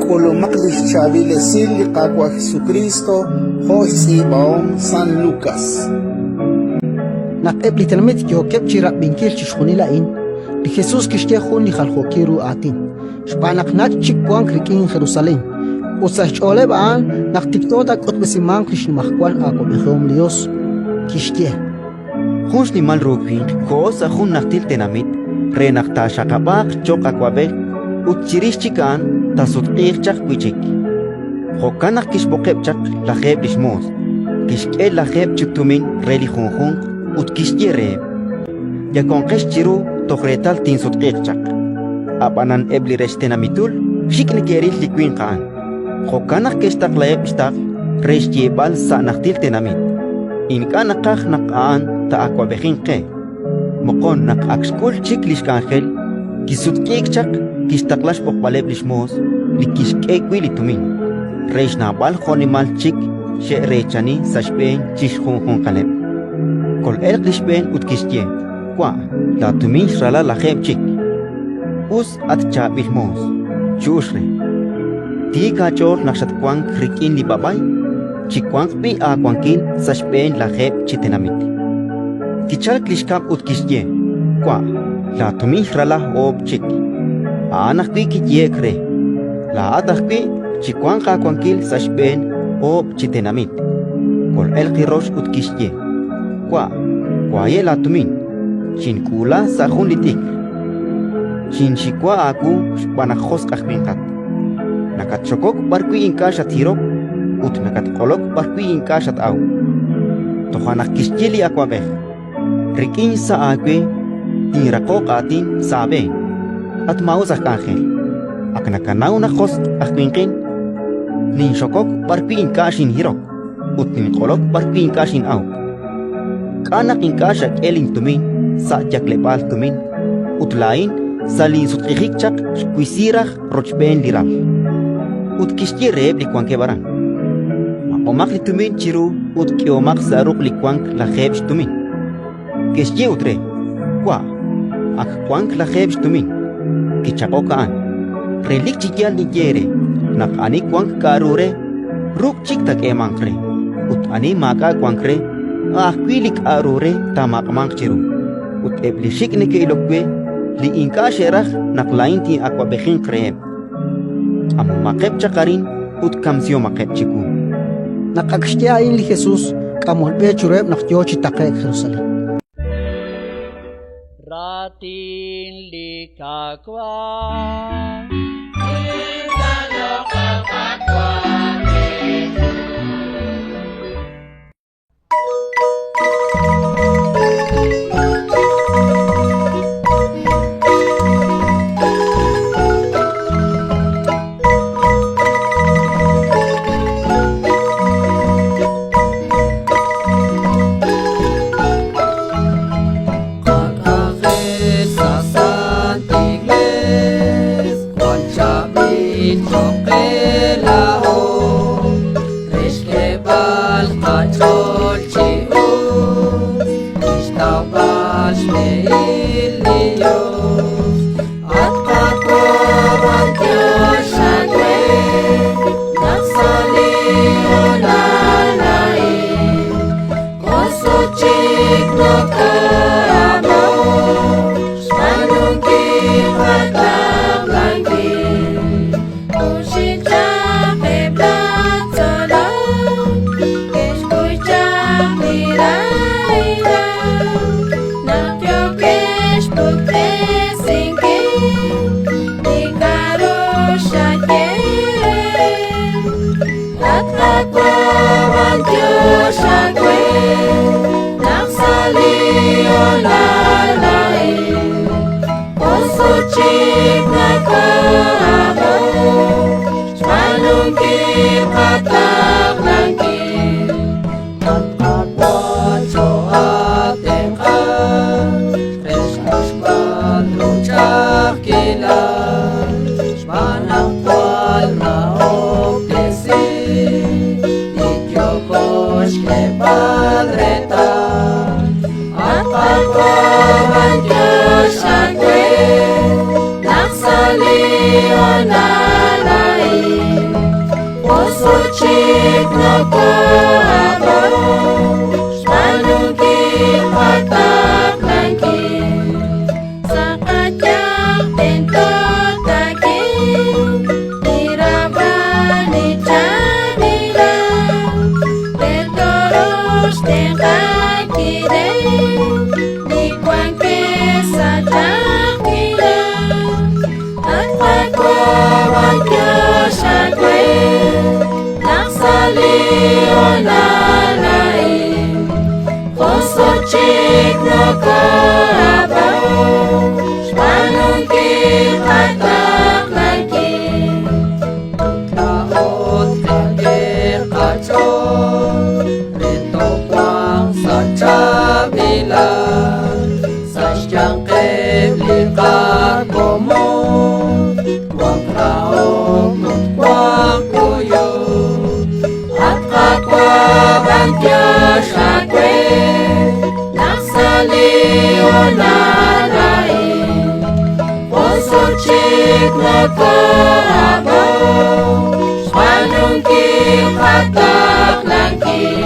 K'ulumaq li xchaab'il esil li Qaawa' Jesukriist jo' xtz'iib'ahom San Lukas. Naq eb' li tenamit yookeb' chi rab'inkil chixjunil a'in, li Jesus kixye jun li jaljookil ru aatin, xb'aan naq nach' chik wank rik'in Jerusalén, ut sa' xch'ooleb' a'an naq tikto taak'utb'esimanq li xnimajwal awab'ejihom li Yos. Kixye: Jun xnimal ru winq koho sa' jun najtil tenamit re naq taaxaqab'aaq cho'q awab'ej ut chirix chik a'an taasutq'iiq chaq wi' chik. Jo'kan naq kixb'oqeb' chaq lajeeb' li xmoos, kixk'e lajeeb' chi tumin re li junjunq ut kixye reheb': «Yakonqex chiru toj reetal tinsutq'iiq chaq». Ab'anan eb' li rech tenamitul xik' neke'ril li winq a'an. Jo'kan naq ke'xtaqlaheb' xtaql re xyeeb'al sa' najtil tenamit: «Ink'a' naqaj naq a'an taa'awab'ejinq qe». Moqon, naq ak xk'ul chik li xk'anjel, kisutq'iik chaq, kixtaqla xb'oqb'aleb' li xmoos li kixk'e wi' li tumin, re xnawb'al jo'nimal chik xe'reechani sa' xb'een chi xjunjunqaleb'. Kol'elq li xb'een ut kixye: «Wa', laatumin xrala lajeeb' chik». «Us, at chaab'il moos», chu'uxk re. «Tiik aach'ool naq xatwank rik'in li b'a'b'ay, chiwanq b'i' aawankil sa' xb'een lajeeb' chi tenamit». Kichalk li xkab' ut kixye: «Wa', laatumin xrala oob' chik». A'an ajwi' kiyehe'k re: «Laa'at ajwi' chiwanq aawankil sa' xb'een oob' chi tenamit». Kol'elq li rox ut kixye: «Wa', waye' laatumin, xink'uula sa' jun li t'ikr. Xinxiwa aawu xb'aan naq josq' aj winqat. Nakatxokok b'arwi' ink'a' xathirok ut nakatq'olok b'arwi' ink'a' xat-awk». Toja' naq kixye li awab'ej: «Rik'in xsa' aawe tinraqoq aatin sa' aab'een, at maa'us aj k'anjel. Ak nakanaw naq josq' aj winqin, ninxokok b'arwi' ink'a' xinhirok ut ninq'olok b'arwi' ink'a' xin'awk. K'a' naq ink'a' xak'e lintumin sa' yakleb'aal tumin ut laa'in sa' linsutq'ijik chaq xwisi raj rochb'een li ral?» Ut kixye reheb' li wankeb' aran: «Maq'omaq li tumin chiru ut k'ehomaq sa' ruq' li wank lajeeb' xtumin». Ke'xye ut re: «Wa', ak wank lajeeb' xtumin». Kichaq'ok a'an: «Relik chi yaal ninye eere naq ani wank k'aru re, ruk' chik taak'eemanq re; ut ani maak'a' wank re, a' ajwi' li k'aru re taamaq'manq chiru. Ut eb' li xik' neke'ilok we, li ink'a' xe'raj naq laa'in tin'awab'ejinq reheb', k'amomaqeb' chaq arin ut kamsihomaqeb' chiwu». Naq ak xye a'in li Jesus, k'amol b'e chiruheb' naq yo chi taqe'k Jerusalén. Raatin li Qaawa'. Qak'anjel sa' Sant Iglees jwal chaab'il choq' qe laa'o, re xk'eeb'al qach'ool chi us, chixtawb'al xb'ehil li Dios. At Qaawa', b'antiox aawe naq sa' li hoonal a'in jun sut chik noko'ab'o xb'aanunkil qataqlankil. Junxil nokoo'ab'ok xb'aanunkil qataqlankil. Ut laa'o tqak'e qach'ool re toowanq sa' chaab'ilal sa' xyanqeb' li qakomon, wanq rahok ut wanq kuyuk. At Qaawa', b'antiox aawe naq sa' li hoonal a'in jun sut chik nokoo'ab'ok xb'aanunkil qataqlankil.